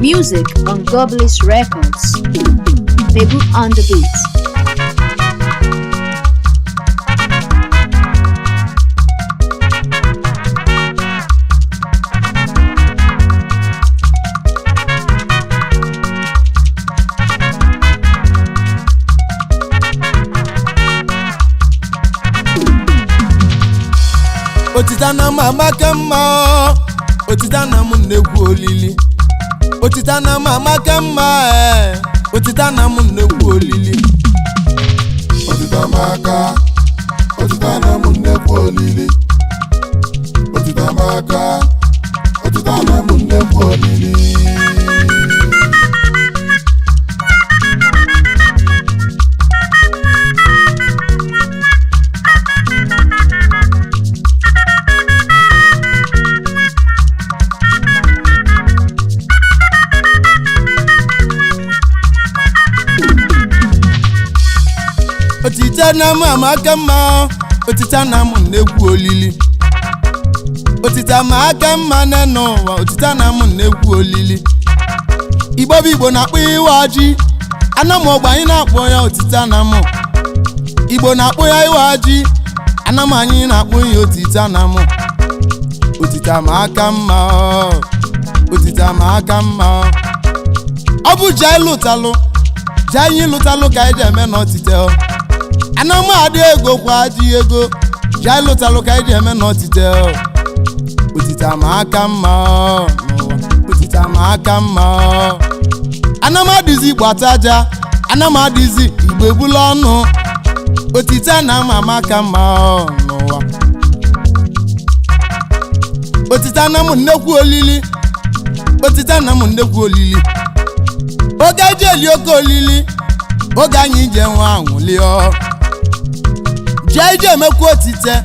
Music on Goblis Records. Bebu on the beat. Otite na m amaka mma, otite na m nnekwu olili. Otite na m amaka mma, ee, otite na m nnekwu olili. Otite maka, otite na m nnekwu olili. Otite maka, otite na m nnekwu olili. Otite na m amaka mma, otite na m nnekwu olili. Otite amaka mma na n'ụwa, otite na m nnekwu olili. Igbo bụ Igbo na-akpọ iwe ji, anam ọgba anyị na-akpọ ya otite na m. Igbo na-akpọ ya iwe ji, anam anyị na-akpọ ya otite na m. Otite amaka mma, otite amaka mma. Ọ bụ ji anyị lụtalụ, ji anyị lụtalụ ka anyị ji eme n'otite ọ. Anam adị ego kwa ji ego, ji anyị lụtalụ ka anyị ji eme n'otite ọ. Otite amaka mma n'ụwa, otite amaka mma. Anam adịzi Igbo ata aja, anam adịzi Igbo ebula ọnụ. Otite anam amaka mma n'ụwa. Otite anam nnekwu olili, otite anam nnekwu olili. Oge eji eli oke olili, oge anyị ji enwe anwụlio. Jee ije emekwu otite,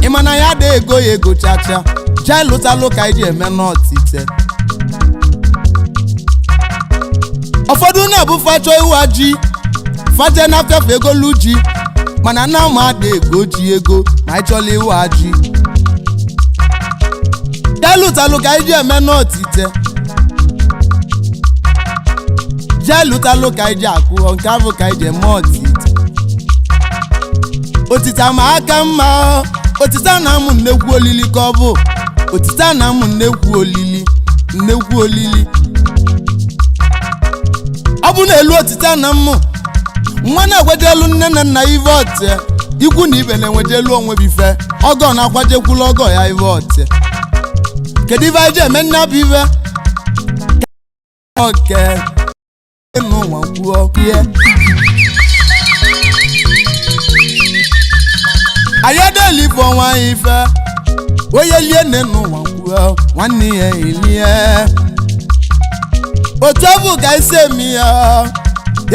ịma na ya dị ego ya ego chacha. Jee lụtalụ ka iji eme n'otite. Ụfọdụ na-abụ fachọ ịwa ji, faje na afefe egolu ji, mana na ma dị ego ji ego ma ị chọla ịwa ji. Jee lụtalụ ka iji eme n'otite. Jee lụtalụ ka iji akụ nke abụ ka iji eme otite. Otite ama aka mma, otite na amụ nnekwu olili ka ọ bụ. Otite na amụ nnekwu olili, nnekwu olili. Ọ bụ na elu otite na mmụ, nwa na-egwejelu nne na nna ive otie, ikwu na ibe na-enwejelu onwe bụ ife, ọgọ na-akwajekwula ọgọ ya ive otie. Kedu ife anyị ji eme nna bụ ive? Oke n'ụwa kwuo ihe. Anyị adịghị ife ọnwa anyị ife, onye lie nne n'ụwa kwuo nwanne ya elie. Otu ọ bụ ka isi emi ya,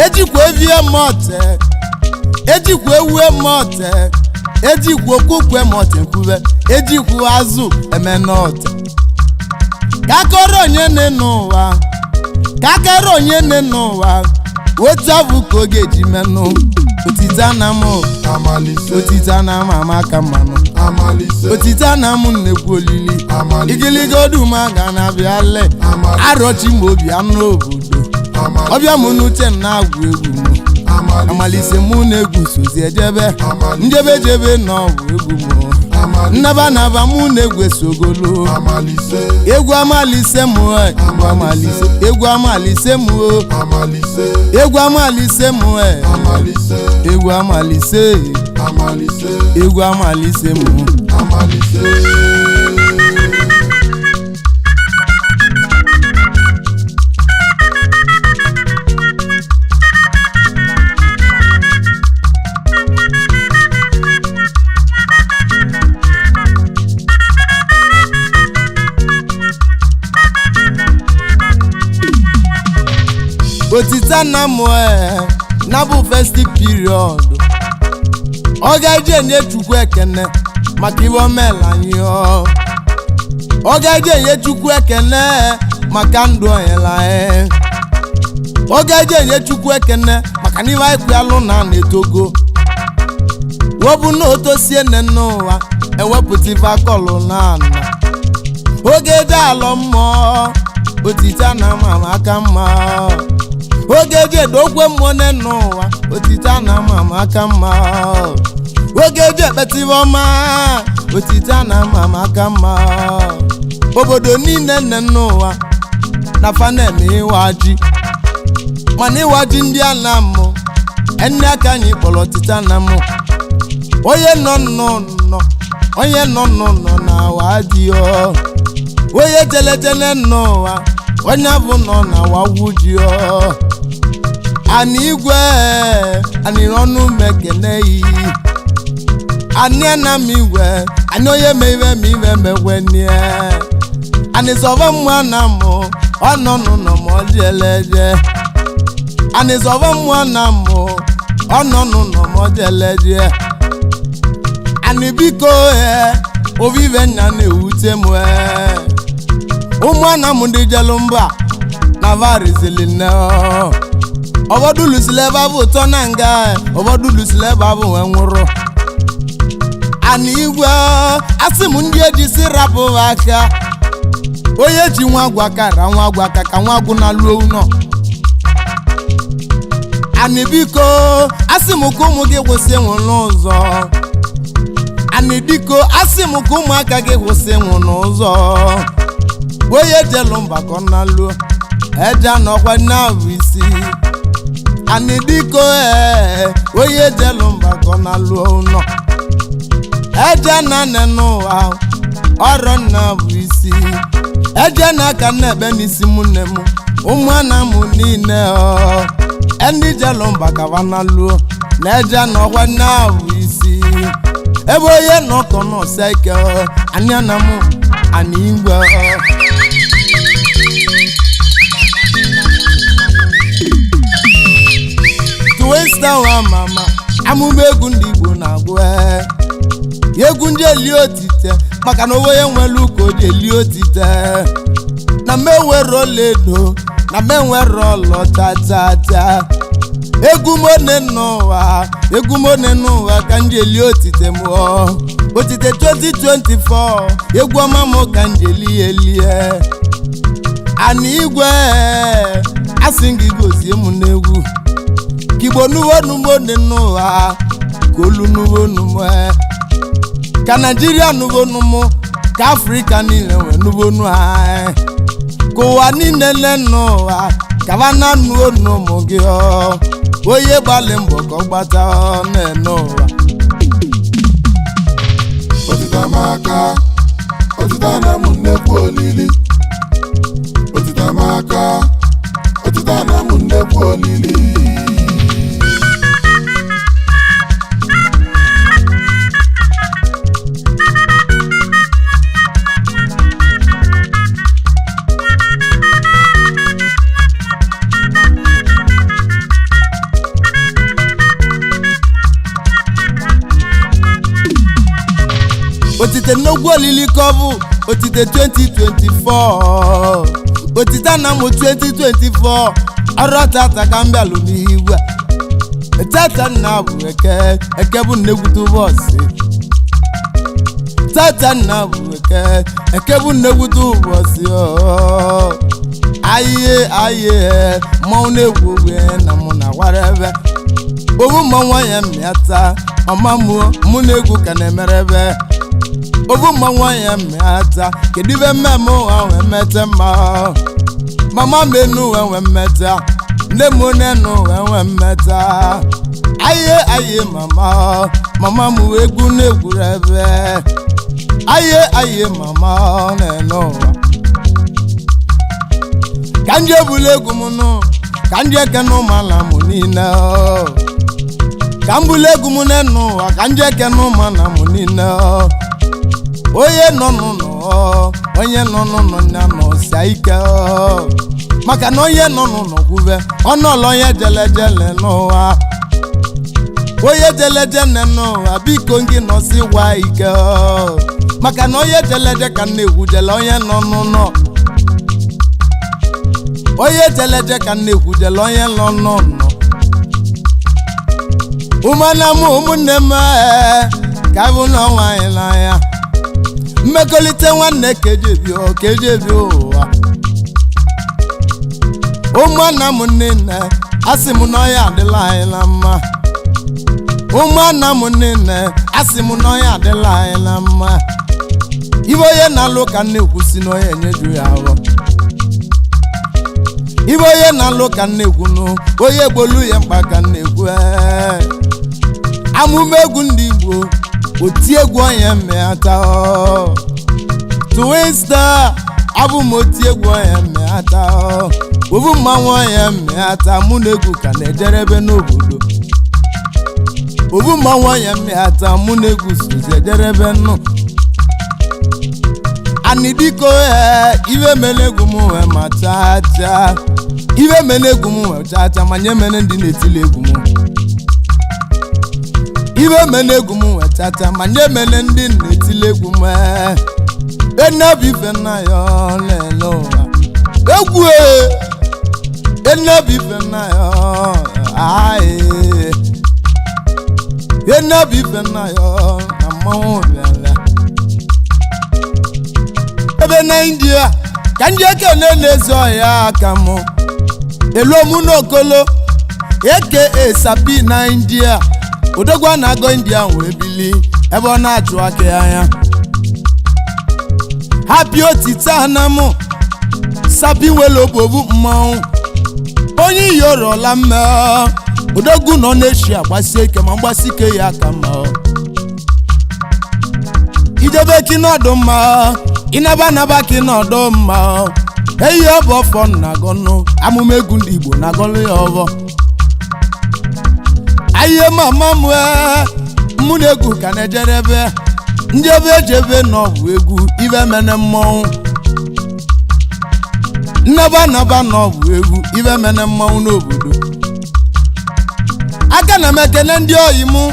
ejikwa evi eme ọtẹ, ejikwa ewu eme ọtẹ, ejikwa okwukwe eme ọtẹ nkwube, ejikwa azụ eme n'ọtẹ. Ka akọrọ onye nne n'ụwa, ka akọrọ onye nne n'ụwa, otu ọ bụ ka ọ ga-eji menụ. Otite anam, Amalise, otite anam amaka mmanụ. amalise, Otite anam nnekwu olili. amalise, Igiliga oduma ga na-abịa le. amalise, Arọchi m obi anụ obodo. Ọbịa m n'uche m na-agwụ egwu m. Amalise mụ na-egwu sozi ejebe. Njebe jebe na ọ bụ egwu m. Nnaba naba mụ na-egwu esogolo. amalise, Egwu amalise m e, egwu amalise, egwu amalise m o. amalise, Egwu amalise m e, amalise, egwu amalise, amalise, egwu amalise m. amalise. Otite na m e, na bụ festive period. Ọ ga-eji enye Chukwu ekene maka iwe omela anyị ọ. Ọ ga-eji enye Chukwu ekene maka ndụ onyela anyị. Ọ ga-eji enye Chukwu ekene maka na iwe anyị kwalụ na na-etogo. Wọbụ na otosie nne n'ụwa ewepụta ife akọlụ na ana. Oge dị alọ mmụọ, Otite na m amaka mma. Oge eji edokwe mmụọ n'ụwa, otite na m amaka mma. Oge eji ekpeta ibe ọma, otite na m amaka mma. Obodo niile nne n'ụwa na fa na-eme ịwa ji, mana ịwa ji ndị a na-amụ ene aka anyị kpọrọ otite na mụ. Onye nọ nnọọ, onye nọ nnọọ na awa dị ọ. Onye jelejele n'ụwa, onye abụ nọ na wagwu ji ọ. Ani igwe anịrị ọnụ mekene yi. Ani anam igwe ani onye me ibe me ibe mekwe nie. Ani zọba mmụọ na mụ ọ nọ n'ụlọ ma ọ jeleje. Ani zọba mmụọ na mụ ọ nọ n'ụlọ ma ọ jeleje. Ani biko ovive nna na-ewute m. Ụmụnna m ndị jelu mba na varizili nne. Ụfọdụ lusili ebe abụ ụtọ na nga, ụfọdụ lusili ebe abụ wee nwụrụ. Ani igwe asị m ndị eji si rapụ aka. Onye ji nwa agwụ aka ra nwa agwụ aka ka nwa agwụ na-alụ ụlọ. Ani biko asị m ka ụmụ gị kwụsị ịnwụ n'ụzọ. Ani biko asị m ka ụmụaka gị kwụsị ịnwụ n'ụzọ. Onye jelu mba ka ọ na-alụ eje anọkwa na-abụ isi. Ani biko onye jelu mba ka ọ na-alụ ụlọ eje na nne n'ụwa ọrọ nna bụ isi. Eje na aka na-ekpe n'isi m nne m ụmụnna m niile ọ ndị jelu mba ka va na-alụ na eje anọkwa na-abụ isi. Ebe onye nọkọ nọọsịa ike anya na mụ ani igwe. Twista wa mama amụma egwu ndị Igbo na-agụ egwu ndị eli otite, maka na onye nwere ụka o ji eli otite. Na mewere ọlaedo na menwere ọlọ cha cha cha. Egwu m one n'ụwa, egwu m one n'ụwa ka m ji eli otite mụọ. Otite 2024 egwu ọma m ka m ji eli elie. Ani igwe asị gị gozie m n'egwu ka Igbo nuwo numo one n'ụwa, ka olu nuwo numo, ka Naijiria nuwo numo, ka Afrịka niile wee nuwo nu anyị, ka ụwa niile le n'ụwa ka va na nuo n'ụmụ gị ọ. Onye gbalị mbọ ka ọ gbata ọ na-ene ụwa. Otite amaka, otite na m nnekwu olili. Otite amaka, otite na m nnekwu olili. Otite nnukwu olili kọbụ otite 2024, otite anamụ 2024. Ọrụ tata ka m bịalụ n'igwe tata nna bụ eke, eke bụ nnekwute ụbọchị. Tata nna bụ eke, eke bụ nnekwute ụbọchị. Ayiye ayiye mmanwụ na-egwu ogwe na mụ na gwara ebe obu mmanwụ ya mmịata mama mụọ mụ na-egwu ka na-emere ebe obu mmanwụ ya mmịata. Kedu ibe mmemme ụwa wee mete mma mama menu wee nwee mmeta nne m nenu wee nwee mmeta. Aye aye mama mama m egwu na-egwuru ebe aye aye mama na-ene ụwa. Ka ndị ebula egwu m nụ, ka ndị ekene ụmụala m niile. Ka m bulu egwu m n'enu ụwa, ka ndị ekene ụmụala m niile. Onye nọ n'ụlọ, onye nọ n'ụlọ nna nọsịa ike, maka na onye nọ n'ụlọ kwube ọnụọlọ onye jelejele n'ụwa. Onye jelejele n'ụwa biko gị nọsị gwa ike, maka na onye jeleje ka nna-egwu jele onye nọ n'ụlọ. Onye jeleje ka nna-egwu jele onye nọ n'ụlọ. Ụmụnna m ụmụnne m ka bụ na ọnwa anyị n'anya mmekọrịta nwanne ka eji ebi ụwa. Ụmụnna m niile, asị m na ọya adịla anyị na mma. Ụmụnna m niile, asị m na ọya adịla anyị na mma. Ibe onye na-alụ ka nne ekwu si na onye enyeju ya ahụ. Ibe onye na-alụ ka nne ekwu nụ, onye gbolu ya mkpa ka nne ekwu. Amụma egwu ndị Igbo, oti egwu onye mmịata. Twin Star, abụ m oti egwu onye mmịata. Ovu mmanwụ onye mmịata, mụ na egwu ka na-ejerebe n'obodo. Ovu mmanwụ onye mmịata, mụ na egwu sozi ejerebe nnụ. Anidiko iwe mele egwu m wee ma chaa chaa. Iwe mele egwu m wee chaa chaa, ma nye mele ndị na-etili egwu m. Iwe mele egwu m wee chaa chaa, ma nye mele ndị na-etili egwu m. Enebi ife nna ya lele ụwa. Egwu enebi ife nna ya aye. Enebi ife nna ya na mmanwụ bịara. Ebe na India ka ndị ekene na-ezo ọhịa aka mụ eluomu n'okolo aka Sapi na India. Odogwu a na-agọ India wee bili ebe ọ na-achụ aka ya anya. Hapi otite anamụ Sapi nwere obobu mmanwụ onye iyorola mme. Odogwu nọ na-eshi agbasie ike ma mgbasi ike ya aka mma. Ijebe kinọdụ mma, ịnaba naba kinọdụ mma. Eyi ọbụ ọfọ na-agọnụ amụma egwu ndị Igbo na-agọlụ ya ọbọ. Ayiye mama m, mụ na egwu ka na-ejerebe ndị ebe ejebe n'ọbụ egwu ibe mene mmọnwụ. Nnaba naba n'ọbụ egwu ibe mene mmọnwụ n'obodo. Aka na m ekene ndị oyi mụ,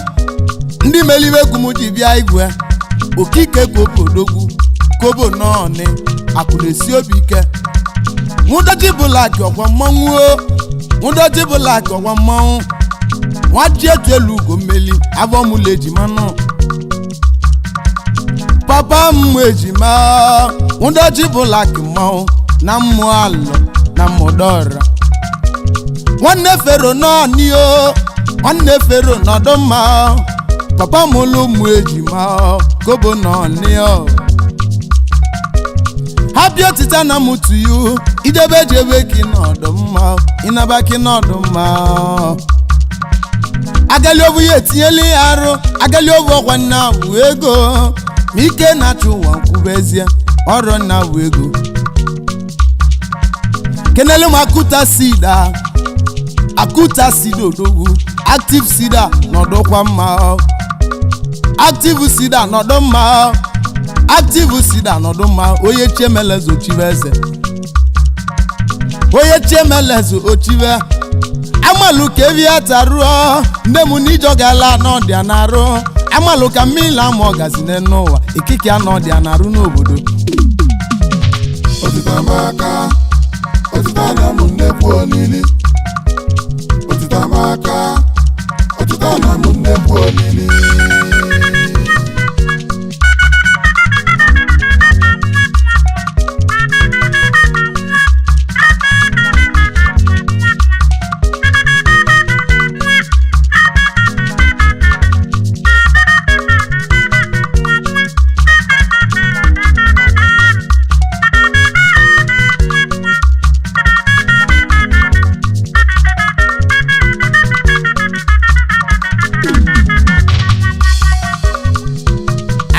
ndị melibe egwu m ji bịa igwe. Okike kobodogwu kobo nọọnị akụ na-esi obi ike. Nwụdoji bụlaki ọkwa mmanwụ o, nwụdoji bụlaki ọkwa mmanwụ. Nwa ji etu elu ugo mmeli avọ mụlụ ejima nụ. Papa m ejima nwụdoji bụlaki mmanwụ na mmụọ alọ na mmụdọra. Nwanne fero nọọnị o, nwanne fero nọdụ mma. Papa mụlụ ụmụ ejima kobo nọọnị o. Happy otita na m to you. Ijebe jebe ki n'ọdụ mma, ịnaba ki n'ọdụ mma. Agali ovu ya etinyela ya arụ, agali ovu ọkwa nna bụ ego. Ma ike na-achụ ụwa nkwubezie, ọrụ nna bụ ego. Kenelu m akuta sida, akuta sida odogwu, active sida nọdụkwa mma. Active sida nọdụ mma. Active sida nọdụ mma. Onye chiemelezo ochibe eze. Onye chiemelezo ochibe. Amalụ ka evi ataruo, nne m n'ijọ gala n'ọdịa na-arụ. Amalụ ka mmiri ama ọgazi n'ụwa, ikike anọdịa na-arụ n'obodo. Otita maka, otita na m nnekwu olili. Otita maka, otita na m nnekwu olili.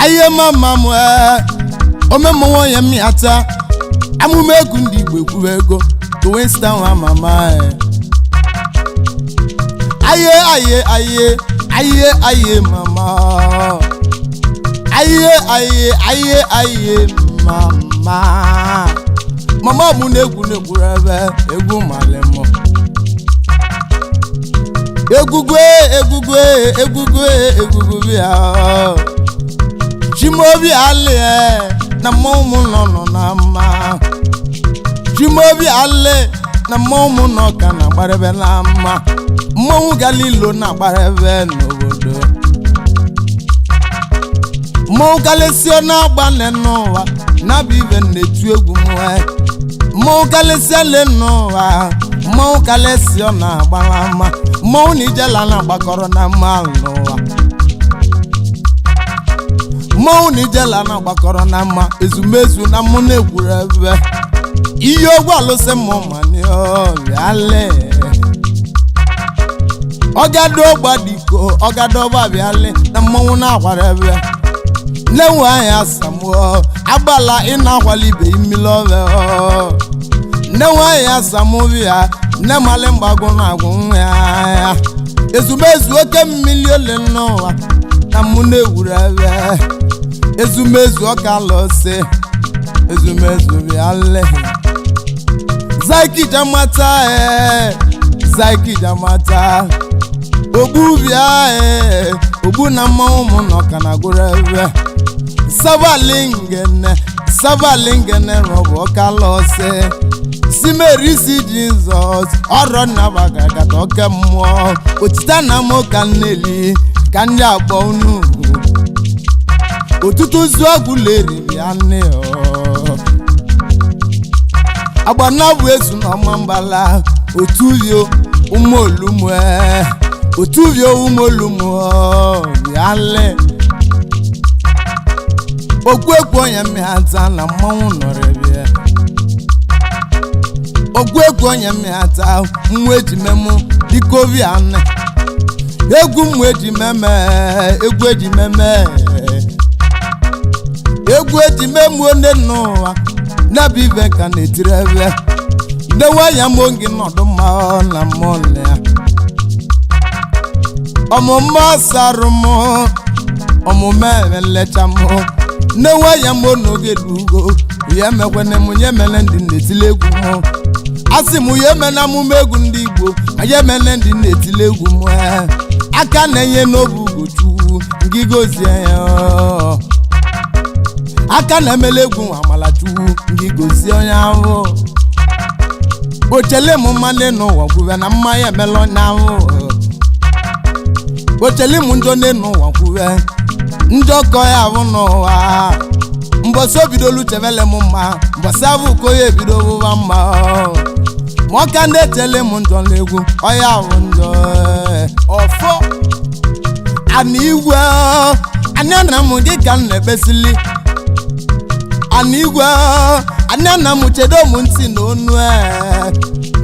Ayiye mama m omemụnwa onye mmịata amụma egwu ndị Igbo ekwuru ego Twin Star nwa mama. Ayiye ayiye ayiye ayiye ayiye mama. Ayiye ayiye ayiye ayiye mama. Mama m na-egwu na-egwuru ebe egwu malịmụ. Egwugwe egwugwe egwugwe egwugwe bịa. Chimobi ali na mmọnwụ nọ nọ na mma. Chimobi ali na mmọnwụ nọ ka na-agbarebe na mma. Mmọnwụ galilo na-agbarebe n'obodo. Mmọnwụ galesio na-agba n'ụwa na-abụ ibe na-etu egwu mwe. Mmọnwụ galesio le n'ụwa Mmanwụ kalesi ọ na-agbara mma. Mmanwụ na ijela na-agbakọrọ na mma n'ụwa. Mmanwụ na ijela na-agbakọrọ na mma. Ezumezu na mụ na-ekwuru ebe ihe ogwu alụsị mụ maniọbịale. Ọgado gbadiko ọgado bịale na mmanwụ na-akwara ebe nne anyị asamuo agbala ị na-akwali ibe imilove. Nne nwanyị asamubi ya nne mali mgbagwo na-agwụ nwa ya. Ezumezu oke mmiri ole n'ụwa na mụ na-ewuru ebe. Ezumezu ọka lọsị ezumezu bịale. Zaiki jamata ee, zaiki jamata ogbu bịa ee, ogbu na mmanwụ mụ nọ ka na gwụrụ ebe. Sabalingene sabalingene rọbụ ọka lọsị simerisi Jizọs ọrọ nnabagagata oke mmụọ otita na mụ ka nneli ka ndị akpọ unu ụtụtụ zuọgwụ leri bịa nne. Agbana bụ ezu na ọma mbala otuvio ụmụolumue otuvio ụmụolumue bịale. Ogwuegwu onye mmịata na mmanwụ nọrọ bịa. Ogwuegwu onye mmịata mmụ eji memụ biko bịa nne. Egwu mmụ eji meme, egwu eji meme, egwu eji memu onye n'ụwa n'ebe ibe ka na-etiri ebe ndewe ya mụ gị nọdụ mma na mmụọ ya. Ọmụmụ sarụ mụ ọmụmụ nlecha mụ nnewe ya mụ n'oge lugo ya emekwene mụ ya emele ndị na-etili egwu mụ. Asị mụ ya emena amụma egwu ndị Igbo ma ya emele ndị na-etili egwu mụ. Aka na-enye n'obu ugochukwu ngị gozie ya. Aka na-emele egwu amalachukwu ngị gozie onye ahụ. Ochele m mmanụ n'ụwa kwube na mmanya emela onye ahụ. Ochele m njọ n'ụwa kwube njọ kọ ya ahụ n'ụwa. Mbọsị obidolu chebele m mma, mbọsị abụ ka onye ebido bụba mma. Ma ọka ndị echele m njọ n'egwu ọya ahụ njọ ọfọ. Ana igwe anya na m gị ka m na-ekpesili. Ana igwe anya na m chedo m ntị na onu.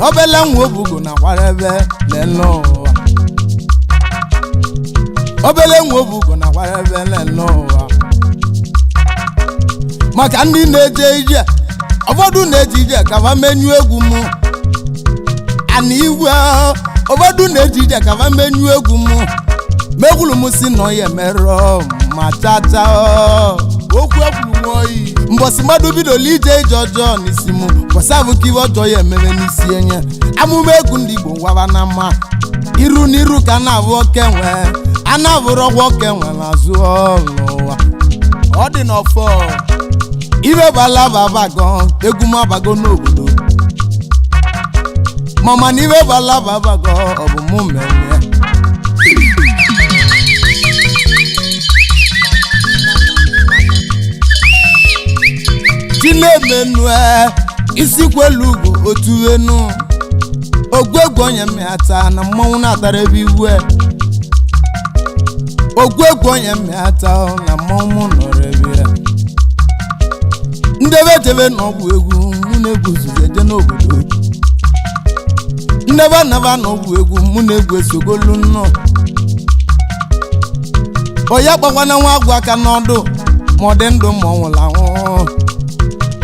Obele nwa obugo na kwarebe lele ụwa. Obele nwa obugo na kwarebe lele ụwa. Maka ndị na-eje ije ụfọdụ na-eje ije ka fa menyu egwu mụ. Ana igwe ụfọdụ na-eje ije ka fa menyu egwu mụ. Megwulu m si na ya emerọ ma chacha. Okwu ekwuru nwa oyi. Mbọsị mmadụ bidola ije ije ọjọọ n'isi mụ, mbọsị abụ ka iwe ọjọọ ya ememe n'isi enye. Amụma egwu ndị Igbo waba na mma iru n'iru ka a na-abụ oke nwe a na-abụrụ ọgwụ oke nwe n'azụ n'ụwa. Ọ dị n'ọfọ. Ibe bala babago egwu m abago n'obodo. Mama na ibe bala babago ọ bụ mụ mere. Chinemenu isi kwelu ugo otu enu. Ogwuegwu onye mmịata na mmanwụ na-atara ebe iwe. Ogwuegwu onye mmịata na mmanwụ nọrọ ebe ya. Ndebe jebe na ọgwụ egwu mụ na-egwu zuzo eje n'obodo. Ndebe naba na ọgwụ egwu mụ na-egwu esogolu nnọọ. Onye kpakwana nwa agwụ aka n'ọdụ ma ọ dị ndụ ma ọ nwụrụ anwụ.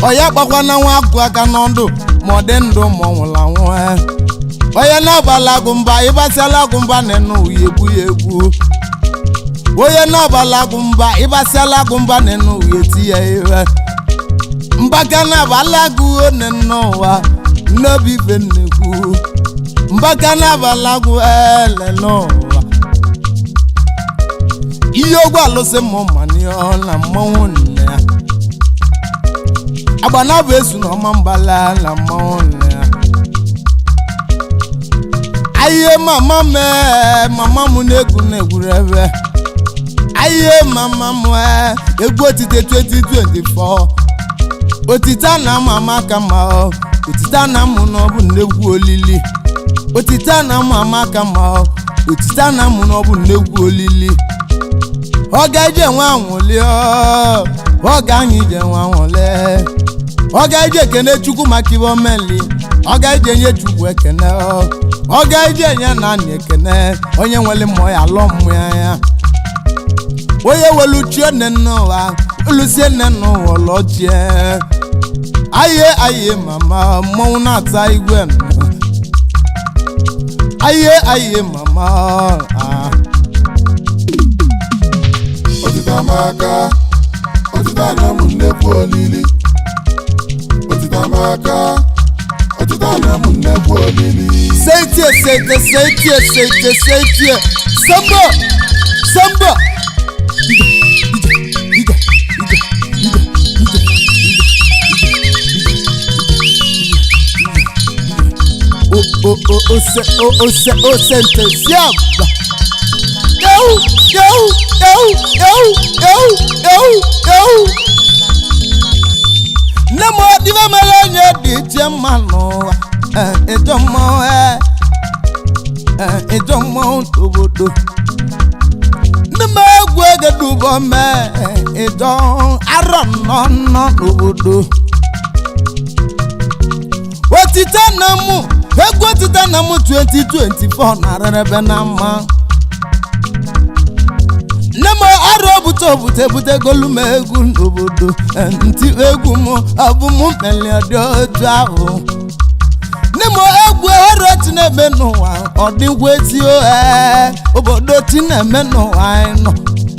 Onye kpakwana nwa agwụ aka n'ọdụ ma ọ dị ndụ ma ọ nwụrụ anwụ. Onye na-abala agụ mba ịgbasịala agụ mba na-enu ya egbu ya egbu. Onye na-abala agụ mba ịgbasịala agụ mba na-enu ya eti ya ihe. Mbaka na-abala agụ one n'ụwa n'obi ife nnekwu. Mbaka na-abala agụ ele n'ụwa. Ihe ogwu alụsị mụ manio na mmanwụ nne ya. Agbana bụ ezu na ọma mbala na mmanwụ nne ya. Ayiye mama m mama m na-egwu na-egwuru ebe. Ayiye mama m egwu otite 2024. Otite a na mama ka mma Otite anamụ na ọ bụ nnegwu olili. Otite anamụ amaka mma. Otite anamụ na ọ bụ nnegwu olili. Ọ ga-eje nwe anwụli, ọ ga-anyị ije nwe anwụli. Ọ ga-eje ekene Chukwu maka ibe omeli. Ọ ga-eje nye Chukwu ekene. Ọ ga-eje nye naanị ekene. Onye nwere mmụọ ya alọ mmụọ ya. Onye welu chie nne n'ụwa, olusie nne n'ụwa lọchie. Aye aye mama, mmọnwụ na-ata igwe nọ. Aye aye mama, ah. Otite amaka, otite anamụ nnekwu olili. Otite amaka, otite anamụ nnekwu olili. Seitie seite seitie seite seitie samba samba. Ije ije ije ije ije ije. O o o o se o o se o sente siaba. Eu eu eu eu eu eu eu. Nne m ọdịbe mere onye dị iche mma n'ụwa. Ịjọ mmọnwụ, ịjọ mmọnwụ n'obodo. Nne m egwu egedubo mee ịjọ arọ nnọ nnọ n'obodo. Otite na mụ egwu otite na mụ 2024 na-arịrịbe na mma. Nne m arụ obute obute ebutegolu m egwu n'obodo. Nti egwu m ọ bụ mụ meli dị otu ahụ. Nne m egwu ọrụ ti na-eme n'ụwa ọ dịkwa ezi ohe obodo ti na-eme n'ụwa anyị nọ.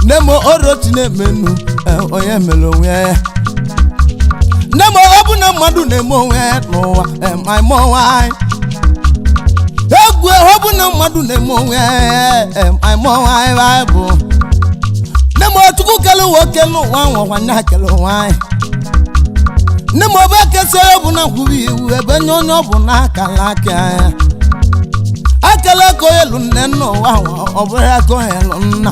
Nne m ọrụ ti na-eme nụ onye mere onwe ya. Nne m ọ bụ na mmadụ na-eme onwe ya n'ụwa ma eme onwe anyị. Egwu ọ bụ na mmadụ na-eme onwe ya ma eme onwe anyị baịbụl. Nne m Chukwu kele nwoke n'ụwa nwakwa nya kele onwe anyị. Nne m ọba kesa onye bụ na kwuru iwu ebe nye onye ọ bụ na akala aka ya. Akala aka onye elu nne n'ụwa ọ bụrụ aka onye elu nna.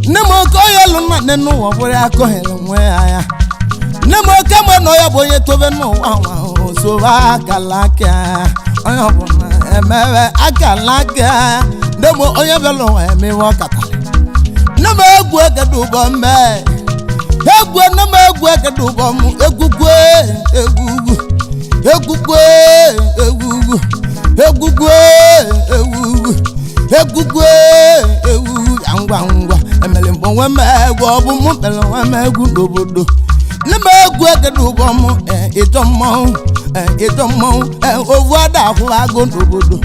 Nne m oke onye elu nna nne n'ụwa ọ bụrụ aka onye elu nwe ya. Nne m oke mgbe na onye bụ onye tobe n'ụwa nwa osobe akala aka ya. Onye ọbụla emewe akala aka ya. Nne m onye bịara ụwa emewe ọkata. Nne m egwu egedu ụbọ mee. Egwu nne m egwu egedu ụbọ m egwugwe egwugwu egwugwe egwugwu egwugwe egwugwu egwugwe egwugwu ya ngwa ngwa emere mgbe onwe m egwu ọ bụ mụ mere onwe m egwu n'obodo. Nne m egwu egedu ụbọ m ịjọ mmọnwụ ịjọ mmọnwụ ovu ada akwụ agụ n'obodo.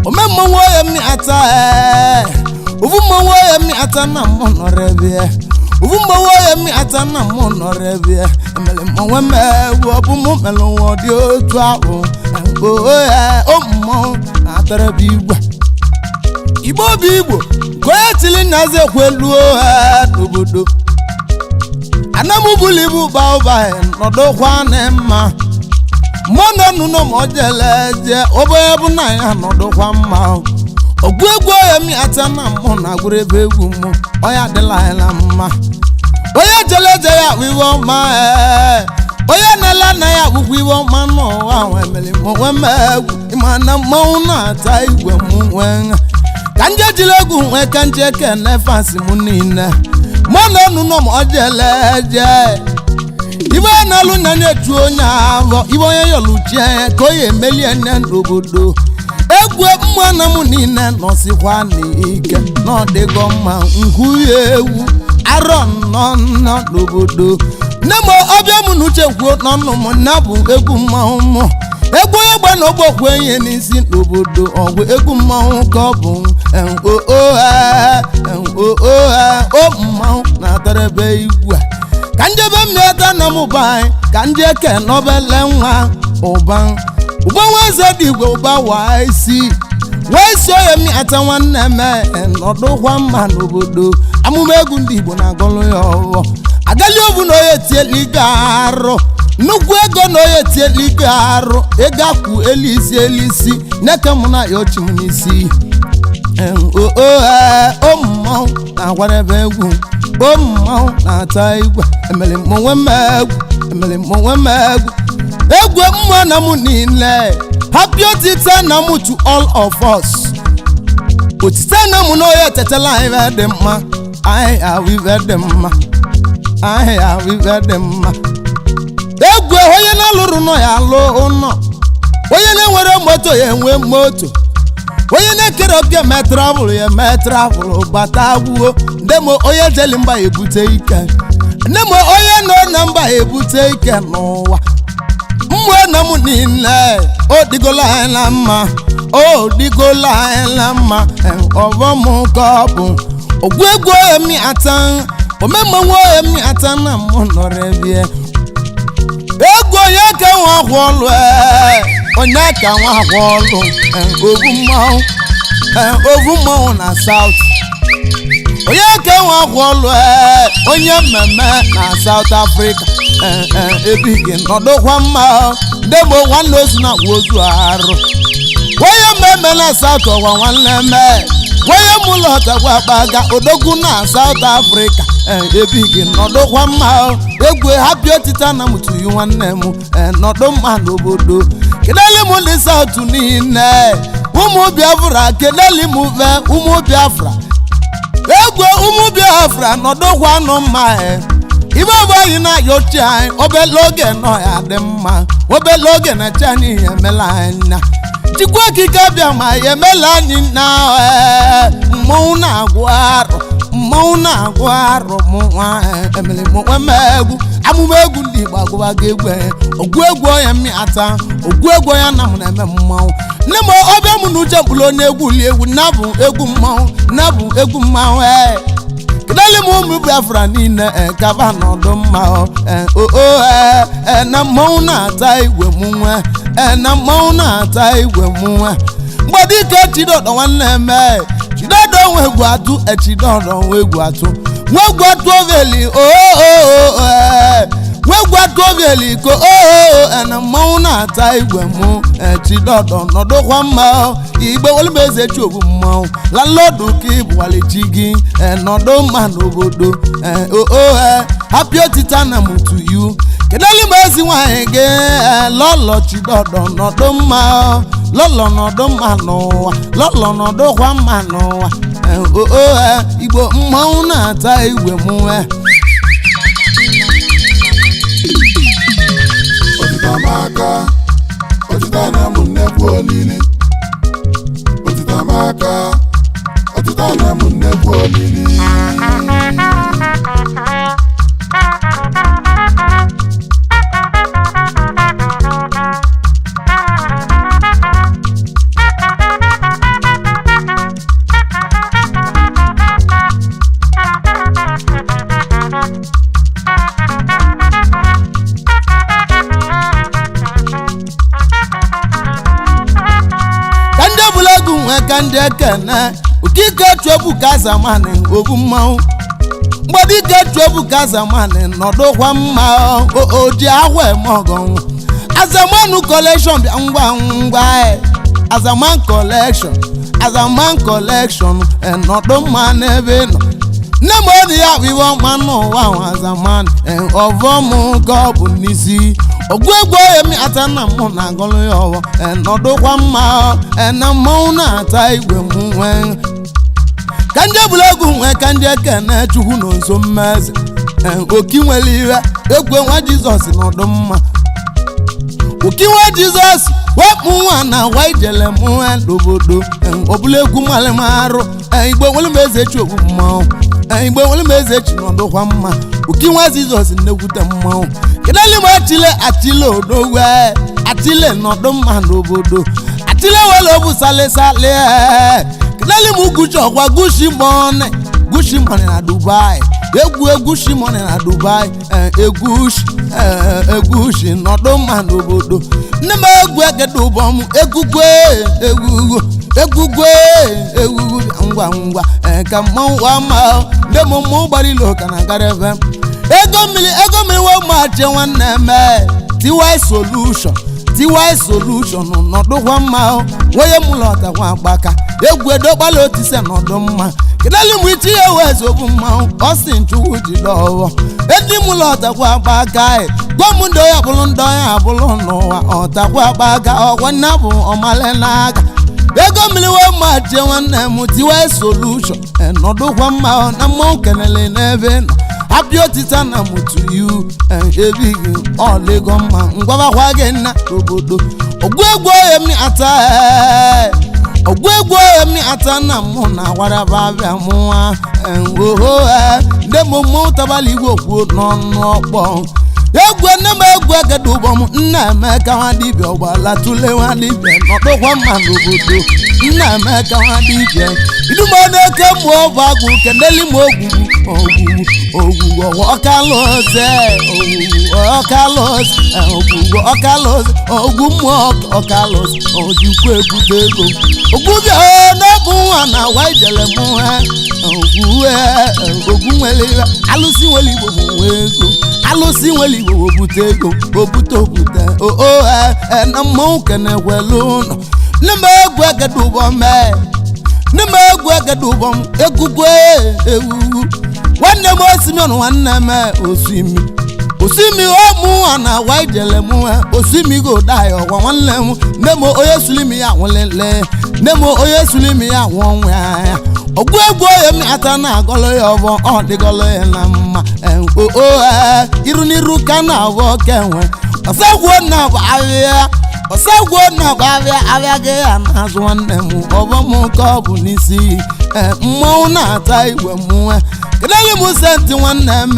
Ome mmọnwụ onye mmịata ovu mmọnwụ onye mmịata na mụ nọrọ ebe ya. Ovu mmọnwụ onye mmịata na mụ nọrọ ebe ya. Emere mmanwụ m egwu ọ bụ mụ mere nwa dị otu ahụ. O mmọnwụ na-atara bụ igwe. Igbo bụ Igbo ka onye tili nnazi ekweluo n'obodo. Anam bulu ibu ba ụba nọdụkwa na mma. Mmụọ nọ n'ụlọ ma ọ jele je obere bụ na ya nọdụkwa mma. Ọgụ egwu onye mmịata na mụ na-agụrụ ebe egwu mụ onye adịla anyị na mma. Onye jele je ya bụ iwe ọma onye na-ele anya ya bụkwa iwe ọma n'ụwa ahụ emere m onwe m egwu ịma na mmanwụ na-ata igwe m nwee ka nje jiri egwu nwee ka nje kene fansi m niile. Mụ na ọnụ nọ ma ọ jele je ibe na-alụ na na-echu onye avọ ibe onye yọluchie ka onye emelie nne n'obodo. Egwu mmụọ na mụ niile nọsikwa n'ike na ọdịgo mma nkwuye egwu arọ nnọ nnọ n'obodo. Nne m ọbịa m na uche kwuo n'ọnụ m na bụ egwu mmanwụ mụ. Egwu onye gba na ọgbọkwu enye n'isi n'obodo ọgwụ egwu mmanwụ ka ọ bụ o mmanwụ na-atarebe igwe a. Ka njebe mmeta na mụba anyị ka ndị eke nọbele nwa ụba ụba nwa eze dị igwe ụba waa isi wee si onye mmịata nwanne m nọdụkwa mma n'obodo. Amụma egwu ndị Igbo na-agọlụ ya ọghọ agali obu na onye tieligo arụ nnukwu ego na onye tieligo arụ ego akwụ elisi elisi nyeke mụ na ya ochi m n'isi. O mmọnwụ na-agwarebe egwu o mmọnwụ na-ata igwe emere m onwe m egwu emere m onwe m egwu. Egwu mmụọ na mụ niile, happy otite na mụ to all of us. Otite na mụ na onye etetela anyị ife dị mma, anyị ahụ ife dị mma, anyị ahụ ife dị mma. Egwu onye na-alụrụ nọ ya alụ ụnọ, onye na-enwere moto ya enwe moto, onye na-ekere oke eme travel ya eme travel bata gwuo. Nde m onye jeli mba ebute ike, nne m onye nọ na mba ebute ike n'ụwa. Mmụọ na m niile, o dịgola anyị na mma, o dịgola anyị na mma. Ọvọ m ka ọ bụ ogwu egwu emi ata omemmanwụ emi ata na mụ nọrọ ebie. Egwu onye ka nwa akwụ ọlụ, onye ka nwa akwụ ọlụ, ovu mmanwụ, ovu mmanwụ na South. Onye ka nwa akwụ ọlụ, onye mmemme na South Africa, ebighị nọdụkwa mma. Ndegbo nwanne ozu na agwa ozu arụ, onye mmemme na South ọgwa nwanne mee onye mụlọtakwa akpaga odogwu na South Africa, ebighị nọdụkwa mma. Egwu happy otite na mụtụyi nwanne m, nọdụ mma n'obodo. Kedeli m ndị South niile, ụmụ Biafra, kedeli m ve ụmụ Biafra. Egwu ụmụ Biafra nọdụkwa nụ mma. Ibe bụ anyị na-ayọ ochie anyị, obele oge nọ ya dị mma, obele oge na chi anyị emela anyị na Chukwu okike bịa ma ya emela anyị na mmọnwụ na-agwụ arụ, mmọnwụ na-agwụ arụ. Mụ nwa emere m onwe m egwu amụma egwu ndị Igbo agụbago egwu, ogwu egwu onye mmịata ogwu egwu onye na m na-eme mmanwụ. Nne m ọbịa m na uche mkpụrụ onye egwu li egwu nabụ egwu mmanwụ nabụ egwu mmanwụ. Kedali m ụmụ Biafra niile, kaba nọdụ mma o na mmanwụ na-ata igwe m nwe, na mmanwụ na-ata igwe m nwe. Mgbadike Chidodo nwanne m, Chidodo nwe egwu atụ, Chidodo nwe egwu atụ, nwe egwu atụ oveli o nwe egwu atụ oveli ko o na mmanwụ na-ata igwe m. Chidodo nọdụkwa mma. Igbe welumeze chi obu mmanwụ lalọdụ ka ịbụwalichi gị, nọdụ mma n'obodo o happy otite na m to you. Kedali m ezi nwaanyị gị, lọlọ Chidodo nọdụ mma, lọlọ nọdụ mma n'ụwa, lọlọ nọdụkwa mma n'ụwa o igbo mmanwụ na-ata igwe m. Otite amaka, otite na mụ nnekwu olili. Otite amaka, otite na mụ nnekwu olili. Ka ndị ọbụla egwu nwee ka ndị ekene okike chụọbụ ka zamani obu mmanwụ mgbadike chụọbụ ka zamani nọdụkwa mma oji ahụ eme ọgọ azamanụ collection bịa ngwa ngwa, azaman collection, azaman collection, nọdụ mma n'ebe ị nọ. Nne m ọ dị ya bụ iwe ọma n'ụwa ahụ azaman ọvọm ka ọ bụ n'isi ogwu egwu emi ata na mụ na agọlụ ya ọwọ, nọdụkwa mma na mmanwụ na-ata igwe m nwee. Ka ndị ebula egwu nwee ka ndị ekene chukwu na nso mmeze oki nwere iwe egwu nwa Jizọs nọdụ mma. Oki nwa Jizọs wepụ nwa na wa ijele m n'obodo ọbụla egwu malịmarụ igbo nwere m eze chi ogbu mmanwụ igbo nwere m eze chi nọdụkwa mma. Oki nwa Jizọs nnekwute mmanwụ kedali m atile atile odogwe atile nọdụ mma n'obodo atile wele obu salịsalị. Kedali m guchi ọkwa gushi mọni, gushi mọni na Dubai, egwu egwushi mọni na Dubai, egwushi egwushi nọdụ mma n'obodo. Nne m egwu egede ụbọ m egwugwe egwugwu egwugwe egwugwu ngwa ngwa ka mmanwụ ama nne m mmụọ gbara ilo ka na gara ebe ego mmiri ego mmiri wee machi nwanne m ty solution ty solution nọdụkwa mma onye m lọtakwa agbaka egwu edogbala otise nọdụ mma. Kedali m ichi ya wee zogbu mmanwụ ọ sị nchukwu jide ọghọ edi m lọtakwa agbaka Gwa m ndị ya bụrụ ndị ya bụrụ n'ụwa ọtakwa akpa ọgwa nna bụ ọmale n'aka ego mmiri wee ma jie nwanne m tiwe solution nọdụkwa mma na mmanwụ kenele n'ebe nọ happy otita na m to you ebighị ọlịgo mma ngwabakwa gị nna obodo ogwu egwu oye ata ogwu egwu oye ata na mụ na agwaraba abịa mụnwa oho ndị m mmanwụ tabala igwe kwuo n'ọnụ ọkpọ egwu nne m egwu egede ụbọ m nna emeka nwa dibịa ọgbala tule nwa dibịa nọdụkwa mma n'obodo nna emeka nwa dibịa idumo na-eke mmụọ bụ agụ keneli m ogwugwu ogwugwu ogwugwu ọkalụze ogwugwu ọkalụze ogwugwu ọkalụze ogwu mmụọ ọkalụze ojikwa ebute ego ogwubịa n'ọbụ nwa na agwa ijele mụ ha ogwu ogwu nwere iwe alụsị nwere igbo bụ nwa ego alụsị nwere igbo obute ego obute obute oo na mmanwụ kenekwelu ụlọ nne m egwu egede ụbọ mee nne m egwu egede ụbọ m egwugwu ewuwu nwanne m osimi nwanne m osimi osimi ọmụ na agwa ijele mụ osimi go die ọgwa nwanne m nne m onye sulimi ya nwụlele nne m onye sulimi ya nwụ ọnwụ ya ọgwụ egwu onye m ata na-agọlụ ya ọbọ ọ dịgọlụ ya na mma oo iru n'iru ka na-abụ oke nwe ọsagwuo na bụ ahịa ọsagwuo na bụ ahịa ahịa gị ya na-azụ nwanne m ọbọ m ka ọ bụ n'isi mmanwụ na-ata igwe mụnwe kedụ m senti nwanne m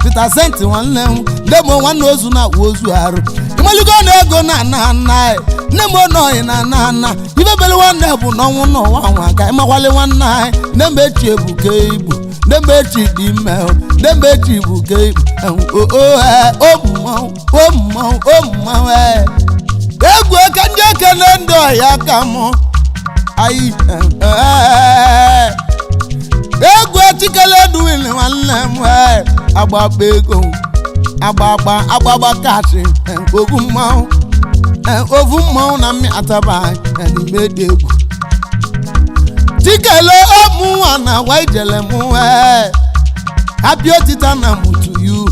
Peter senti nwanne m nne m nwanne ozu na-awụ ozu arụ ịmaligo na ego na ana ana nne m nọghị na ana ana ibebele nwanne bụ n'ọnwụ n'ụwa nwa ka ịmakwali nwanne anyị nne m echi ebuka ibu nne m echi dị ime nne m echi ebuka ibu o mmanwụ o mmanwụ o mmanwụ egwu ka ndị ekele ndị ọhịa ka mụ anyị egwu chikele duwin nwanne m agbagba ego agbagba agbagba kachi ovu mmanwụ ovu mmanwụ na mmị ataba n'ime dị egwu chikele ọmụnwa na agwa ijele mụ happy otita na mụ to you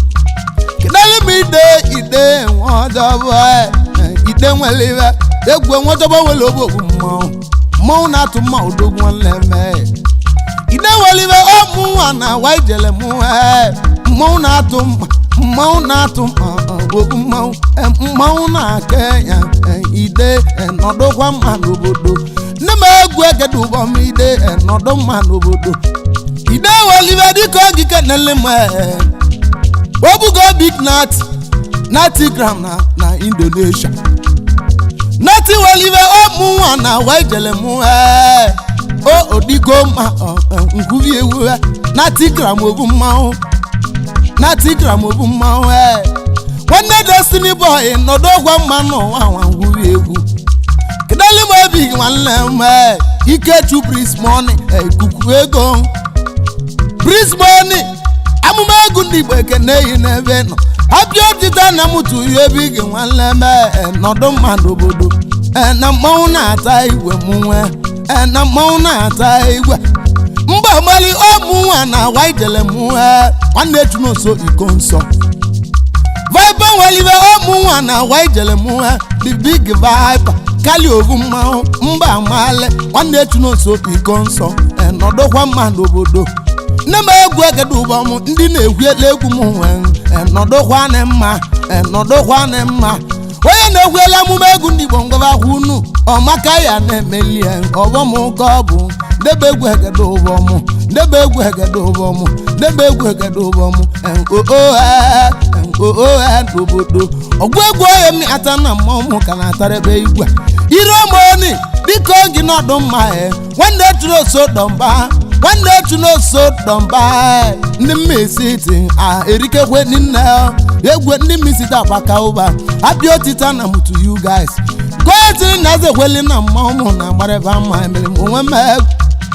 kedere m ide ide nwe ide nwere iwe egwu nweọjọbọ nwere ogbu mmanwụ mmanwụ na-atụ mma odogwu nwanne m ide nwere iwe ọmụnwa na agwa ijele mụ mmanwụ na-atụ mma mmanwụ na-atụ mma ogbu mmanwụ mmanwụ na-aka ya ide nọdụkwa mma n'obodo nne m egwu egede ụbọ m ide nọdụ mma n'obodo ide welibe dịka ogige nele m obugo big nat 90 gram na Indonesia nati welibe ọmụnwa na agwa ijele mụ o odigo mma nkwubi ewu 90 gram ogbu mmanwụ 90 gram ogbu mmanwụ nwanne Destiny boy nọdụ ọgwa mma n'ụwa nwa ngwuri egwu kedali m obi nwanne m Ikechu Prince Money ikuku ego Prince Money amụma egwu ndị Igbo ekene yi n'ebe nọ abịa otita na m tụ ihe ebe gị nwanne m nọdụ mma n'obodo na mmanwụ na-ata igwe m nwe na mmanwụ na-ata igwe mba mali ọmụnwa na agwa ijele m nwanne echu n'nso iko nsọ viper nwelibe ọmụnwa na agwa ijele m the big viper kali ovu mmanwụ mba mali nwanne echu n'nso iko nsọ nọdụkwa mma n'obodo nne m egwu egede ụbọ m ndị na-egwu ele egwu m nwe nọdụkwanị mma nọdụkwanị mma onye na-egwuela amụma egwu ndị Igbo ngwabakwa unu ọmaka ya na-emeli ya ọbọ m ka ọ bụ ndebe egwu egede ụbọ m ndebe egwu egede ụbọ m ndebe egwu egede ụbọ m oo n'obodo ọgwụ egwu onye m ata na mmọnwụ ka na-atarebe igwe ire omoni dịka oge nọdụ mma nwanne tụrụ oso dọmba nwanne echu n'oso dọmba ndị mmisiti a erikekwe nne egwu ndị mmisiti agbaka ụba abịa otita na mutu you guys goetiri na ezekweli na mmanwụ na agbarịba mma emere m onwe m egwu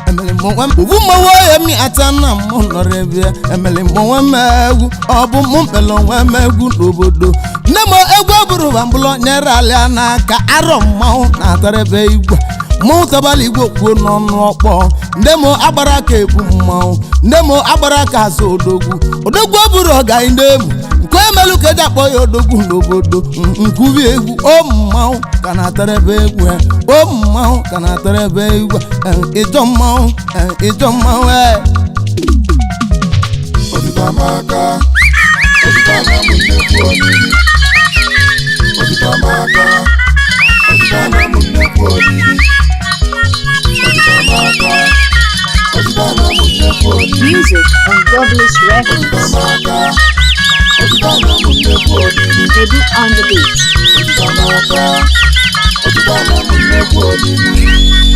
emere m onwe m ovu mmanwụ oye mi ata na mụ nọrọ ebe emere m onwe m egwu ọ bụ mụ mkpere onwe m egwu n'obodo nne m egwu eburu bambụlọ nyere alịa n'aka arọ mmanwụ na-atarebe igwe mmanwụ tabala igwe kwuo n'ọnụ ọkpọ nne m agbara aka ebu mmanwụ nne m agbara aka azụ odogwu odogwu eburu ọga ndị emu nke Mmelụ ka eji akpọ ya odogwu n'obodo. Nkubi egwu o, mmanwụ ka na-atara ebe egwu e. O mmanwụ ka na-atara ebe egwu e. Ịjọ mmanwụ e, ịjọ mmanwụ e. Otito amaka, otito anamụ nnekwu olili. Otito amaka, otito anamụ nnekwu olili. Otito amaka, otito anamụ nnekwu olili. Music on Goblins Otito Records. amaka, otito anamụ nnekwu olili. Mebu on the beat. Otito amaka, otito anamụ nnekwu olili.